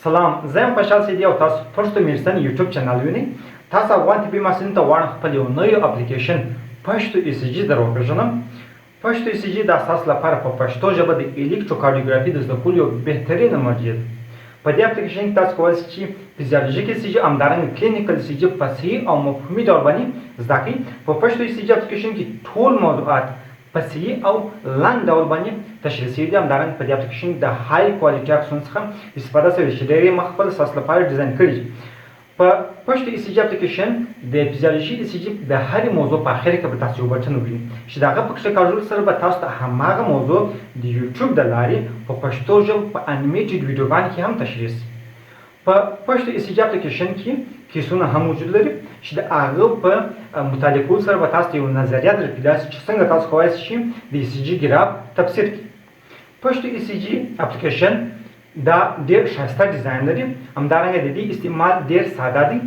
سلام، زه یم خوشحال سیدي او تاسو پښتو میډیسن یوټیوب چینل وینئ. تاسو افغان طبي محصلینو ته غواړم خپل یو نوی اپلیکیشن پښتو ای سي جي در وپېژنم. پښتو ای سي جي د ستاسو لپاره په پښتو ژبه د الکتروکارډیوګرافي د زده کولو یو بهترینه مرجع ده. په دې اپلیکیشن کې تاسو کولی شئ چې فزیولوژیک ای سي جي، همدارنګه کلینیکل ای سي جي په صحیح او مفهومي ډول باندې زده کړئ. په پښتو ای سي جي اپلیکیشن کې ټول موضوعات په صحیح او لنډ ډول باندې تشریح شوي دي. همدارنګه په دې اپلیکیشن کې د های کوالټي عکسونو څخه استفاده شوې چې ډېر یې ما خپل ستاسو لپاره ډیزاین کړي دي. په پښتو ای سي جي اپلیکیشن د فزیولوژي ای سي جي د هرې موضوع په اخر کې به تاسو یو بټن ووینئ چې د هغه په کښېکاږلو سره به تاسو ته هماغه موضوع د یوټیوب د لارې په پښتو ژبه په انیمیټډ ویډیوګانو کې هم تشریح شي. په پښتو ای سي جي اپلیکیشن کې کیسونه هم وجود لري چې د هغه په مطالعه کولو سره به تاسو ته یو نظریه در پیدا شي چې څنګه تاسو کولای شئ چې د ای سي جي ګراف تفسیر کړئ. پښتو ای سي جي اپلیکیشن دا ډیر ښایسته ډیزاین لري، همدارنګه د دې استعمال ډیر ساده دی.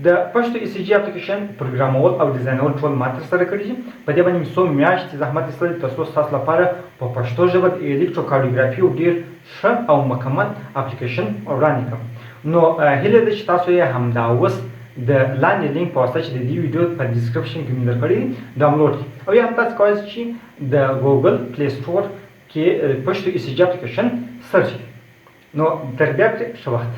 د پښتو ای سي جي اپلیکیشن پروګرامول او ډیزاینول ټول ما ترسره کړي دي. په دې باندې مې څو میاشتې زحمت ایستلی تر څو ستاسو لپاره په پښتو ژبه د الکتروکارډیوګرافي یو ډیر ښه او مکمل اپلیکیشن وړاندې کړم. نو هیله ده چې تاسو یې همدا اوس د لاندې لینک په واسطه چې د دې ویډیو په ډیسکرپشن کې مې درکړی دی ډاونلوډ کړئ، او یا هم تاسو کولی شئ چې د ګوګل پلی سټور کې پښتو ای سي جي اپلیکیشن سرچ کړئ. نو تر بیا پرې ښه وخت.